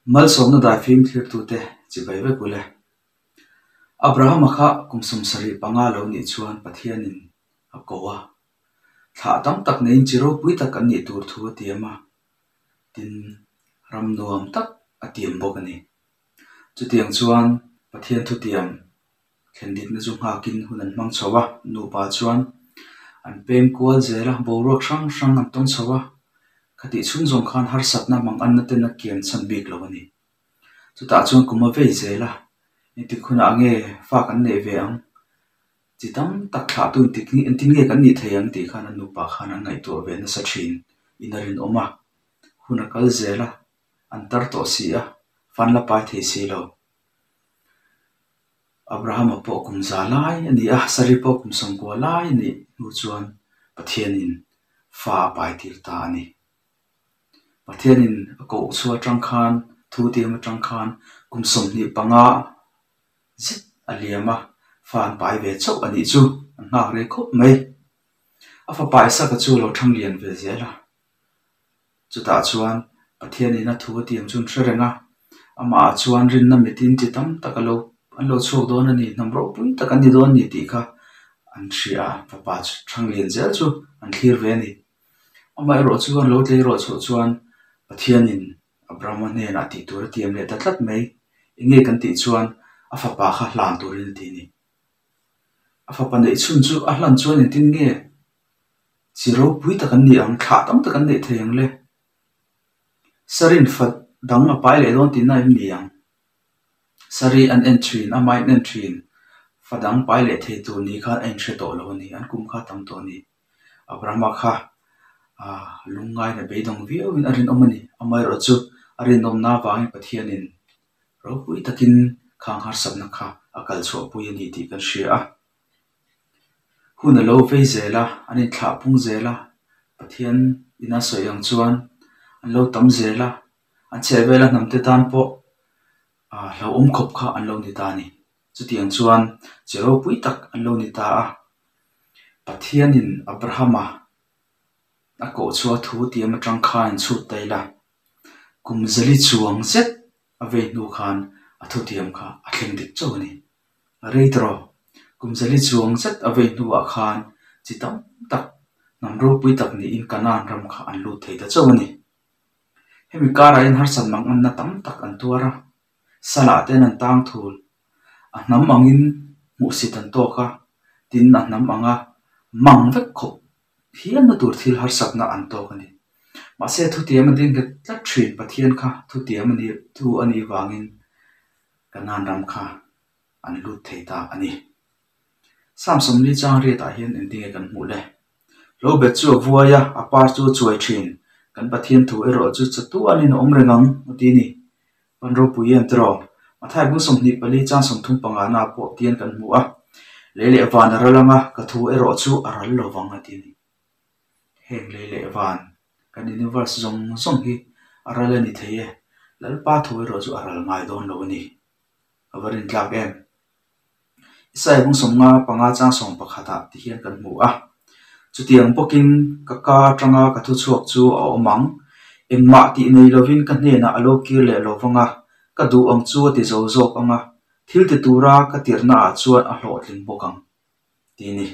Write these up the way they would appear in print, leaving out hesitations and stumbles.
Malsawmna daifim thlirtute chibai vek ule. Abrahama kha kum 75 lo nih chuan Pathianin a ko a, thlah tam tak neiin chi ropui tak an nih tur thu a tiam a, tin ram nuam tak a tiam bawk a ni. Chutiang chuan Pathian thutiam thlen dikna chu nghakin hun an hmang chho a, nupa chuan an peng kual zel a, boruak hrang hrang an tawng chho a, khatih chhung zawng khan harsatna mang anna ten a kian chhan bik lo a ni. Chutah chuan kum a vei zel a, engtik hunah nge fa kan neih ve ang? Chi tam tak thlahtu engtik engtin nge kan nih thei ang tih khan an nupa khan an ngaihtuah ve nasa thin in a rinawm a, hun a kal zel a, an tar tawh si a, fa an la pai thei si lo. Abrahama pawh kum za lai a ni a, Sari pawh kum 90 lai a nih hnu chuan Pathianin fa a pai tir ta a ni. Pathianin a koh chhuah atang khan, thu tiam atang khan kum 25 zet a liam a, fa an pai ve chauh a nih chu, an nghak rei khawp mai. A fapa Isaka chu a lo thang lian ve zel a. Chutah chuan Pathianin a thu a tiam chu an hre reng a, amahah chuan rinna mitin chi tam tak a lo an lo chhuak dawn a ni, hnam ropui tak an ni dawn a ni tih kha an hria a, fapa thang lian zel chu an thlir ve a ni. Amaherawh chu an lo tleirawl chhuah chuan Pathianin Abrahama hnenah tih tur a tiam leh ta tlat mai. Eng nge kan tih chuan a fapa kha hlan turin a ti a ni. A fapa neih chhun chu a hlan chuan engtin nge chi ropui tak an ni ang, thlah tam tak an neih thei ang le. Sarin fa dang a pai leh dawn tihna em ni ang? Sari an en thin, amah in en thin, fa dang pai leh thei tur ni khan a inhre tawh lo a ni, an kum kha a tam tawh a ni. Abrahama kha lungngaina beidawng viauin a rinawm a ni. Amaherawh chu a rinawmna avangin Pathianin ropui takin khang harsatna kha a kal chhuahpui a ni tih kan hria a. Hun a lo vei zel a, an inthlah pung zel a, Pathian ina sawi ang chuan an lo tam zel a, an chhehvela hnamte tan pawh hlauhawm khawp kha an lo ni ta a ni. Chutiang chuan chi ropui tak an lo ni ta a. Pathianin Abrahama a koh chhuah thu tiam atang khan an chhut ta ila, kum zali chuang zet a vei hnu khan a thutiam kha a thleng dik chauh a ni. A rei tawh, kum zali chuang zet a vei hnuah khan chi tam tak, hnam ropui tak niin Kanaan ram kha an lut thei ta chauh a ni. Hemi karah hian harsat manganna tam tak an tuar a, salah ten an tang thul. A hnam angin hmuhsit an tawk a, tin a hnam anga mang vek khawp hialna tur thil harsatna an tawk a ni. Mahse thutiam a ding nghet tlat thin Pathian kha thutiam a nih thu a nih vangin Kanaan ram kha an lut thei ta a ni. Psalm 40 chang riatah hian engtinge kan hmuh le? Lo bet chu a vuai a, a par chu a chuai thin. Kan Pathian thu erawh chu chatuanin a awm reng ang, a ti a ni. Pan ropui em tiraw? Mathai bung 24 chang 35 na pawh tian kan hmu a. Lei leh van a ral ang a, ka thu erawh chu a ral lo vang, a ti a ni. Heng lei leh van, kan universe zawng zawng hi a ral a ni thei e. Lalpa thu erawh chu a ral ngai dawn lo a ni. A va rintlak em? Isaiah bung 55 chang 11 ah ti hian kan hmu a. Chutiang bawkin ka ka atanga ka thu chhuak chu a awm ang. Engmah tih nei lovin ka hnenah a lo kir leh lo vang a, ka duh ang chu a ti zo zawk ang a, thil ti tura ka tirhna ah chuan a hlawhtling bawk ang, ti a ni.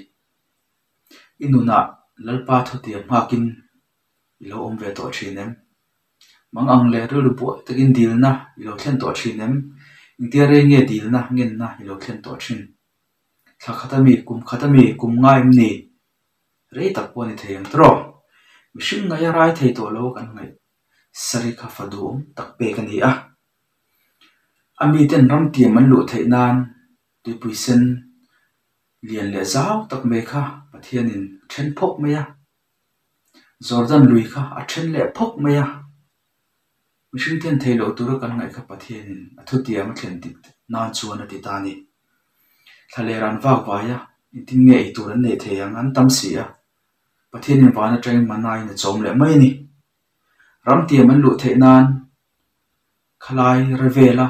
I nunah Lalpa thutiam nghakin i lo awm ve tawh thin em? Mang ang leh rilru buai takin dilna i lo thlen tawh thin em? Engtia rei nge dilna ngenna i lo thlen tawh thin? Thla khat ami, kum khat ami, kum nga em ni? Rei tak pawh a ni thei ang tawh. Mihring ngaih a rai thei tawh lo kan ngaih sari kha fa duhawm tak pek a ni a. A miten ramtiam an luh theih nan tuipui sen lian leh zau tak mai kha Pathianin a then phawk mai a. Jordan lui kha a then leh phawk mai a. Mihring then thei loh tura kan ngaih kha Pathianin a thutiam a thlen dik nan chuan a ti ta a ni. Thlaler an vak vai a, engtin nge ei tur an neih thei ang an tam si a. Pathianin van atangin manain a chawm leh mai a ni. Ramtiam an luh theih nan khalai re vela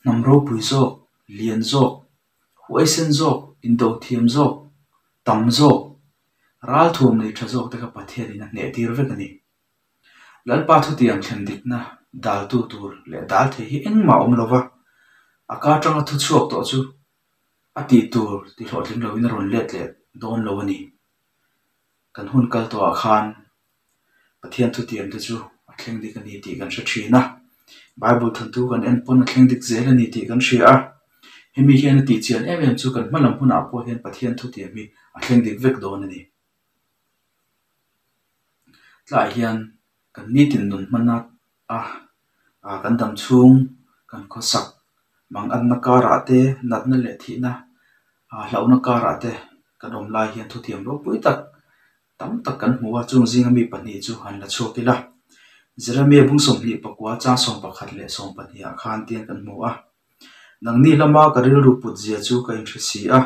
hnam ropui zawk, lian zawk, huaisen zawk, indo thiam zawk, tam zawk, ralthuam nei tha zawk te kha Pathianin a hneh tir vek a ni. Lalpa thutiam thlen dikna Daltu tur leh dal thei hi engmah a awm lo va, a ka atanga thu chhuak tawh chu a tih tur ti hlawhtling loin a rawn let leh dawn lo a ni. Kan hun kal tawhah khan Pathian thutiam te chu a thleng dik a ni tih kan hre thin a, Bible thawnthu kan en pawn a thleng dik zel a ni tih kan hria a. Hemi hian a tih chian em em chu kan hmalam hunah pawh hian Pathian thutiam hi a thleng dik vek dawn a ni. Tlaiah hian kan nitin nun hmana a kan dam chhung kan khawsak manganna karah te natna leh thihna hlauhna karah te kan awm lai hian thutiam ropui tak tam tak kan hmu a, chung zinga mi pahnih chu han la chhuak ila. Jeremia bung 29 chang 11 leh 12 ah khan tiang kan hmu a. Nangni lama ka rilru put zia chu ka inhre si a,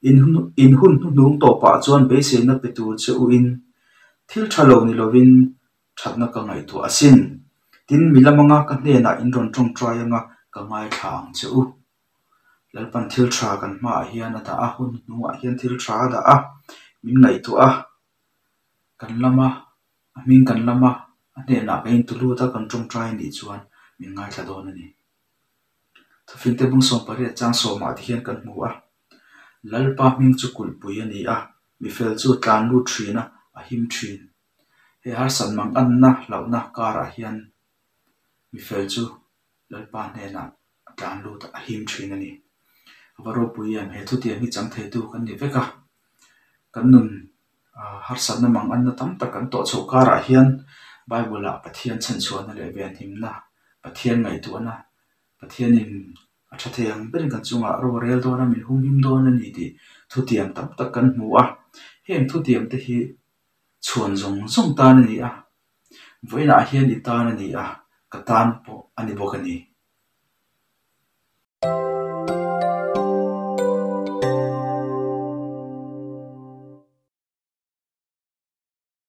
in in hun hnuhnung tawpah chuan beiseina pe tur che u in thil tha lo ni lovin thatna ka ngaihtuah asin. Tin, mi lamanga ka hnenah in rawn tawngtai anga ka ngaithla ang che u. Lalpan thil tha kan hmaah hian a dah a, hun hnuhnungah hian thil tha a dah a, min ngaihtuah a, kan lama a hming kan lama a hnenah kan intulut a, kan tawngtai anih chuan min ngaithla dawn a ni. Thufingte bung 18 chang sawmah te hian kan hmu a, Lalpa hming chu kulhpui a ni a, mifel chu a tlan lut thin a, a him thin. He harsat manganna hlauhna karah hian mifel chu Lalpa hnenah a tlan lut a, a him thin a ni. A va ropui em, he thutiang hi chang theitu kan ni vek a, kan nun harsatna manganna tam tak kan tawh chhoh karah hian Bible-ah Pathian chhanchhuahna leh venhimna, Pathian ngaihtuahna, Pathianin a tha thei ang berin kan chungah ro a rel dawn a, min humhim dawn a ni tih thutiang tam tak kan hmu a. Heng thutiang te hi chhuan zawng zawng tan a ni a, vawiinah hian i tan a ni a, ka tan pawh a ni bawk a ni.